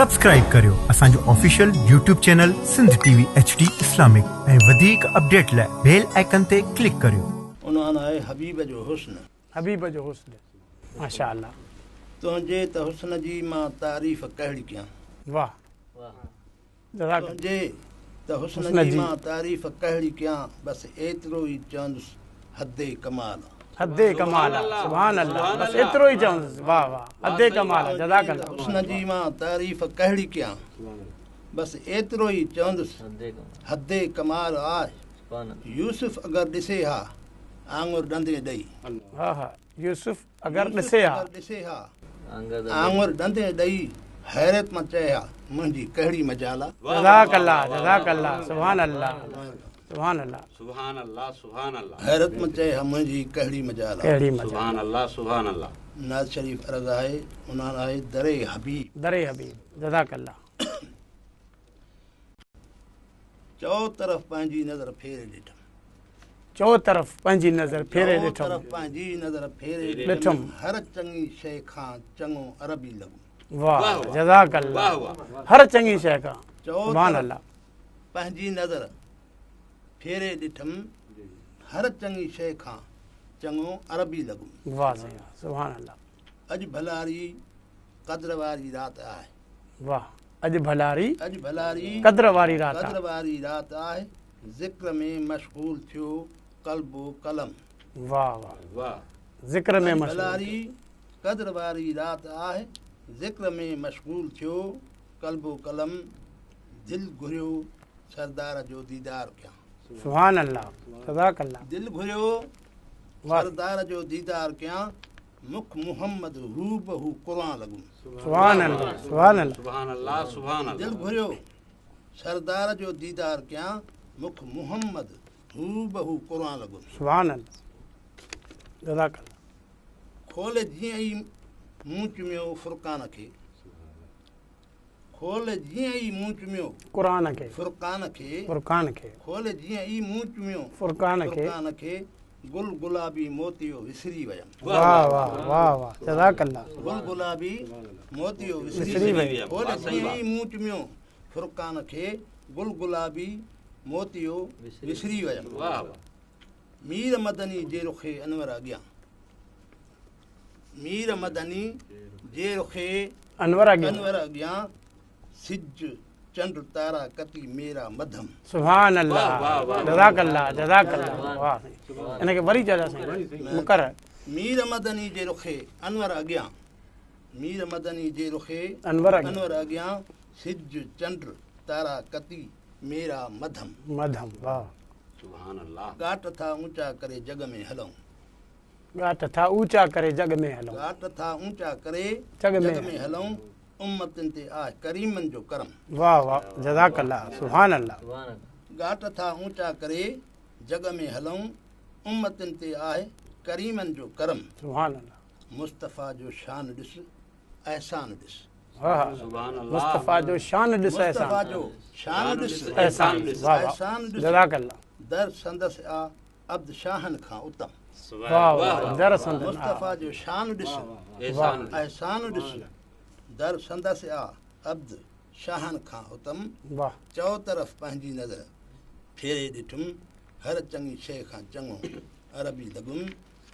Subscribe ڪريو اسان جو official YouTube channel Sindh T V H D Islamic ۽ وڌيڪ اپڊيٽ لاء بيل آئيڪن تي ڪلڪ ڪريو. عنوان آهي حبيب جو حسن. حبيب جو حسن ماشاء الله. تنهنجي ته حسن جي مان تعريف ڪهڙي ڪيان. واه جزاڪ. تنهنجي ته حسن جي مان تعريف ڪهڙي ڪيان بس ايترو ئي چوندس حد ڪمال آ. حد ڪمال آ سبحان الله بس ايترو ئي چوندس واه واه حد ڪمال آ جزاڪ الله. حسن جي مان تعريف ڪهڙي ڪيان بس ايترو ئي چوندس حد ڪمال آ. يوسف اگر ڏسي ها آڱر ڏندين ڏئي. ها ها يوسف اگر ڏسي ها. ڏسي ها آڱر ڏندين ڏئي حيرت مان چئي ها منهنجي ڪهڙي مجال آ. جزاڪ الله جزاڪ الله سبحان الله سبحان الله. سبحان الله سبحان الله. حيرت مان چئي ها منهنجي ڪهڙي مجال آ. ڪهڙي مجال. سبحان الله سبحان الله. نعت شريف عرض آهي عنوان آهي در حبيب. در حبيب جزاڪ الله. چؤ طرف پنهنجي نظر ڦيري ڏٺم. چؤ طرف پنهنجي نظر ڦيري ڏٺم. چؤ طرف پنهنجي نظر ڦيري ڏٺم. هر چڱي شيء کان چڱو عربي لڳو. واه جزاڪ الله هر چڱي شيء کان سبحان الله. پنهنجي نظر ڦيري ڏٺم هر چڱي شيء کان چڱو عربي لڳو. واه سائين سبحان الله. اڄ ڀلاري قدر واري رات آهي. واه اڄ ڀلاري اڄ ڀلاري قدر واري رات قدر واري رات آهي ذڪر ۾ مشغول ٿيو قلب و قلم. واه واه واه ذڪر ۾ مشغول ڀلاري قدر واري رات آهي ذڪر ۾ مشغول ٿيو قلب و قلم دل گهريو سردار جو ديدار ڪيان. سبحان الله جزاڪ الله. دل گهريو سردار جو ديدار ڪيان مک محمد هوبهو قرآن لڳم. سبحان الله سبحان الله. سبحان الله سبحان الله. دل گهريو سردار جو ديدار ڪيان مک محمد هوبهو قرآن لڳم. سبحان الله جزاڪ الله. کول جيئن ئي مون چميو فرقان کي. کول جيئن ئي مون چميو قرآن کي. فرقان کي. فرقان کي. کول جيئن ئي مون چميو فرقان کي. فرقان کي گل گلابي موتيو وسري ويم. واه واه واه واه جزاڪ الله. گل گلابي موتيو وسري ويم. کول جيئن ئي مون چميو فرقان کي گل گلابي موتيو وسري ويم. واه واه. مير مدني جي رخي انور اڳيان. مير مدني جي رخي انور اڳيان. انور اڳيان سج چنڊ تارا ڪتي ميرا مڌم. سبحان الله جزاڪ الله جزاڪ الله واه سائين ان کي وري چئجو سائين مڪرر. مير مدني جي رخي انور اڳيان. مير مدني جي رخي انور اڳيان. انور اڳيان سج چنڊ تارا ڪتي ميرا مڌم. مڌم واه. سبحان الله. ڳاٽ ٿا اونچا ڪري جڳ ۾ هلون. ڳاٽ ٿا اونچا ڪري جڳ ۾ هلون. ڳاٽ ٿا اونچا ڪري جڳ ۾ هلون. امتن تي آهه ڪريمن جو ڪرم. واه واه جزاڪ الله سبحان الله. ڳاٽ ٿا اونچا ڪري جڳ ۾ هلون. امتن تي آهه ڪريمن جو ڪرم. سبحان الله. مصطفيٰ جو شان ڏس احسان ڏس. واه مصطفيٰ جو شان ڏس احسان. مصطفيٰ جو شان ڏس احسان ڏس. واه احسان ڏس. جزاڪ الله. در سندس آ عبد شاهن کان اتم. واه واه در سندس مصطفيٰ جو شان ڏس احسان ڏس در سندس آ عبد شاهن کان اتم. واه. چؤ طرف پنهنجي نظر ڦيري ڏٺم هر چڱي شيء کان چڱو عربي لڳم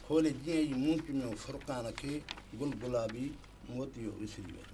کولي جيئن ئي مون چميو فرقان کي گل گلابي موتيو وسري ويو.